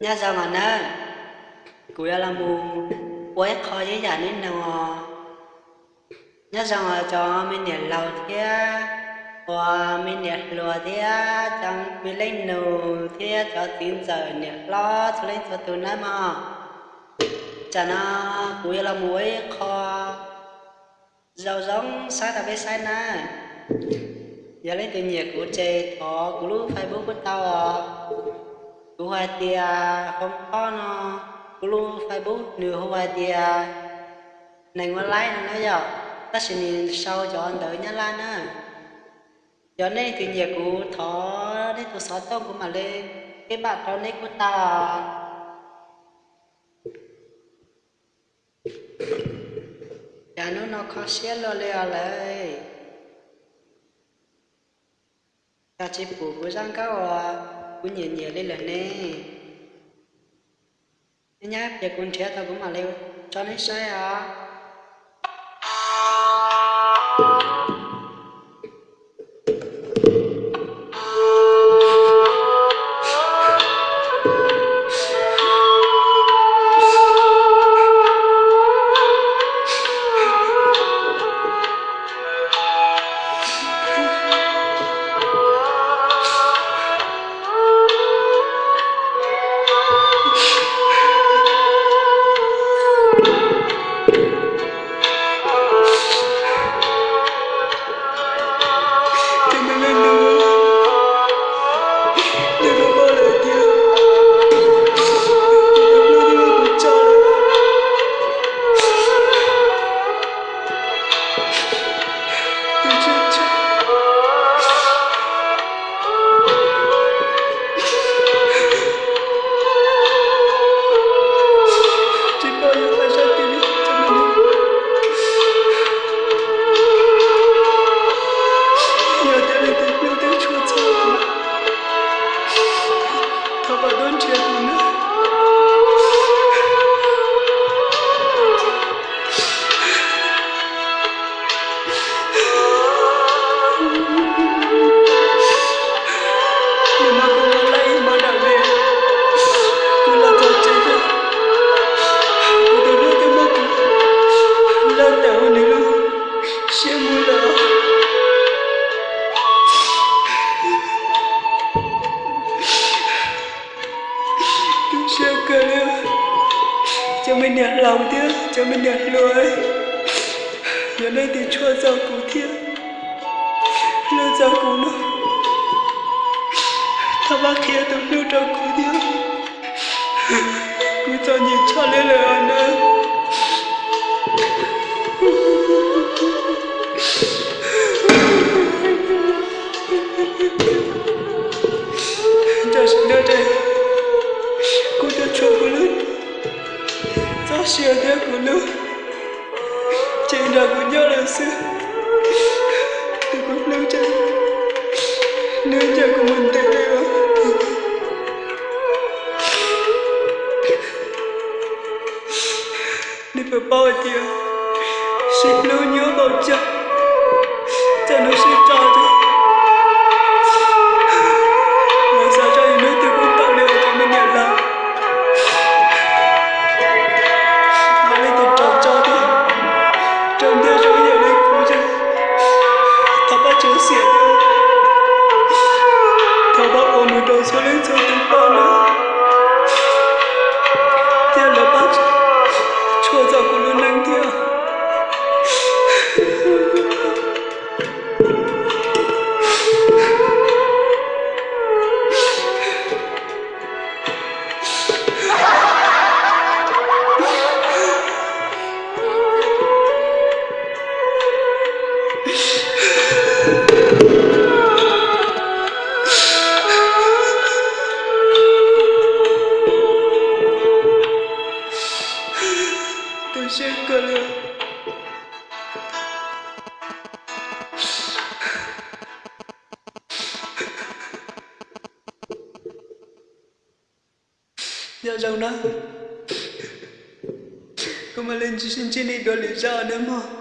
Nyob zoo os nawb, kuv yuav los mus ua ib qho ib yam neb nug os. Nyob zoo os cov me niam laus thiab uas me niam hluas thiab cov me leej nus thiab cov txiv ntxawm niam hlob txhua leej txhua tus nawb mog. Tsam no kuv yuav los mus ua ib qho zoo zoo saib rau peb saib nawb. Yog leej twg nyiam kuv ces thov kuv lub Facebook kuj tau os. Kuv hu hais tias Hoo Thoj no, kuv lub Facebook nws hu hais tias Nees Ua Laib no na yom, tab sis nws sau cov ntawv Nyab Laj na. Yog nej leej twg nyiam kuv thov nej tus xov tooj kuv mam li peb npaj rau nej kuj tau. Cas hnub no kho siab luaj li os lawm. Cas tsis pum kuv zaj nkauj uas kuv nyiam nyiam li lawm ne. Nej nyob ces kuv nrhiav tau kuv mam li tso nej saib os. Tsis paub yuav hais sab twg li, yog tias leej twg hlub thiab tshua txog kuv, thov pab tuaj nrhiav kuv nawb. Nim no kuv ua laib ib hmo nram li, kuv los txog tsev, kuv tus hlub twb muab kuv lawb tawm hauv nws lub siab mug lawm. Tu siab kawg li, cov me niam laus thiab cov me niam hluas, yog leej twg tshua txog kuv thiab hlub txog kuv no, thov pab qhia tus hlub rau kuv thiab. Kuv txom nyem tshaj li lawm os nawb. Tam sim no ces kuv tuaj tshuav kuv lub txoj sia thiab kuv lub cev nrog kuv nyob lawm xwb. Tus kuv hlub ces nws ncaim kuv mus ntev li os. Nej puas paub hais tias sib hlub nyuaj npaum cas, txawm nws sib tso ces los xav zoj ib hnub twg kuj tau li os cov me niam laus. Yog leej twg raug tso tiag, raug ntiag zoo ib yam li kuv ces thov pab tso xiam thiab, thov pab ua mus rau txhua leej txhua tus paub nawb, thiab lawv pab tshua txog kuv lub neej thiab. Tu siab kawg li. Nyob zoo na, kuv mam li sib ntsib nej dua lwm zaj nawb mog.